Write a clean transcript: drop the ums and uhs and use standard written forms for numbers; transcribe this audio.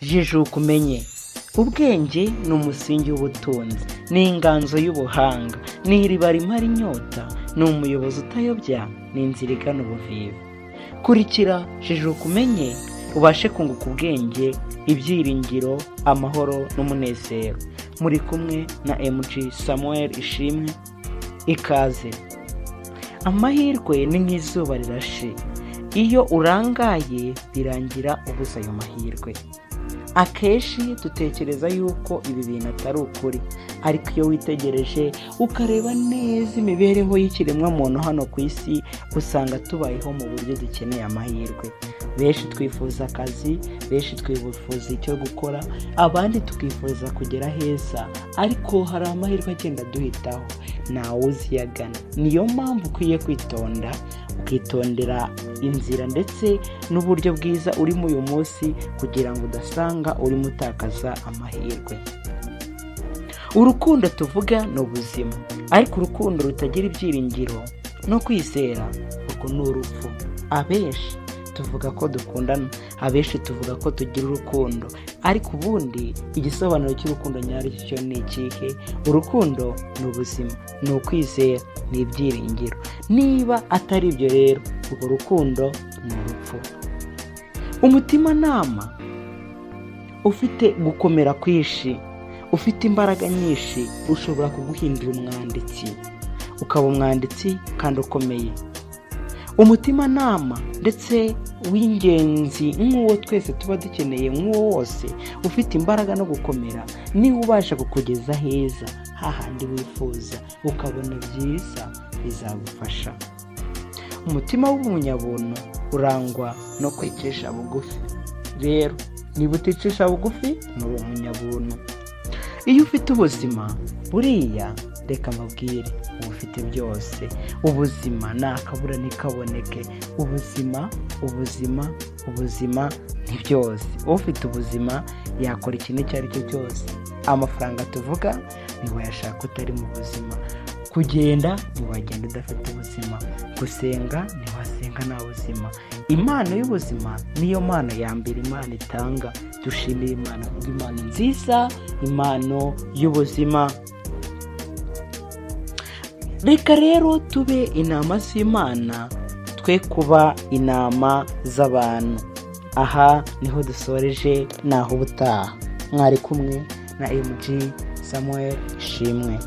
Jijuka umenye. Ubwenge ni umusingi w'ubutunzi, ni inganzo y'ubuhanga, ni iriba rimara inyota, ni umuyobozi utayobya, ni inzira igana ubuvivi. Kurikira Jijuka umenye, ubashe kunguka ubwenge, ibyiringiro, amahoro n'umunezero. Muri kumwe na MG Samuel Ishimwe. Ikaze. Amahirwe ni nk'izuba rirashe, iyo urangaye birangira ubuze ayo mahirwe. Akenshi dutekereza yuko ibi bintu atari ukuri, ariko iyo witegereje ukareba neza imibereho y'ikiremwamuntu hano ku isi, usanga tubayeho mu buryo dukeneye amahirwe. Benshi twifuza akazi, benshi twifuza icyo gukora, abandi tukifuza kugera heza, ariko hari amahirwe agenda aduhitaho, ntawe uziyagana. Niyo mpamvu ukwiye kwitonda, ukitondera inzira ndetse n'uburyo bwiza urimo uyu munsi, kugira ngo udasanga urimo utakaza amahirwe. Urukundo tuvuga ni ubuzima, ariko urukundo rutagira ibyiringiro no kwizera, urwo ni urupfu. Abenshi tuvuga ko dukundana, abenshi tuvuga ko tugira urukundo, ariko ubundi igisobanuro cy'urukundo nyaryo ni ikihe? Urukundo ni ubuzima, ni ukwizera, ni ibyiringiro. Niba atari ibyo rero, urwo rukundo ni urupfu. Umutimanama ufite gukomera kwinshi, ufite imbaraga nyinshi, ushobora kuguhindura umwanditsi, ukaba umwanditsi kandi ukomeye. Umutimanama ndetse w'ingenzi nk'uwo twese tuba dukeneye, nk'uwo wose ufite imbaraga no gukomera, niba ubasha kukugeza heza hahandi wifuza, ukabona byiza bizagufasha. Umutima w'umunyabuntu urangwa no kwicisha bugufi. Rero niba uticisha bugufi, nturi umunyabuntu. Iyo ufite ubuzima, buriya reka mbabwire, uba ufite byose. Ubuzima ni akabura ntikaboneke. Ubuzima, ubuzima, ubuzima ni byose. Ufite ubuzima yakora ikintu icyo ari cyo cyose. Amafaranga tuvuga ntiwayashaka utari mu buzima. Kugenda ntiwagenda udafite ubuzima. Gusenga ntiwasenga nta buzima. Impano y'ubuzima niyo mpano ya mbere Imana itanga. Dushimire Imana kubw'impano nziza, impano y'ubuzima. Reka rero tube intama z'Imana, twe kuba intama z'abantu. Aha niho dusoreje, naho ubutaha. Mwari kumwe na MG Samuel Ishimwe.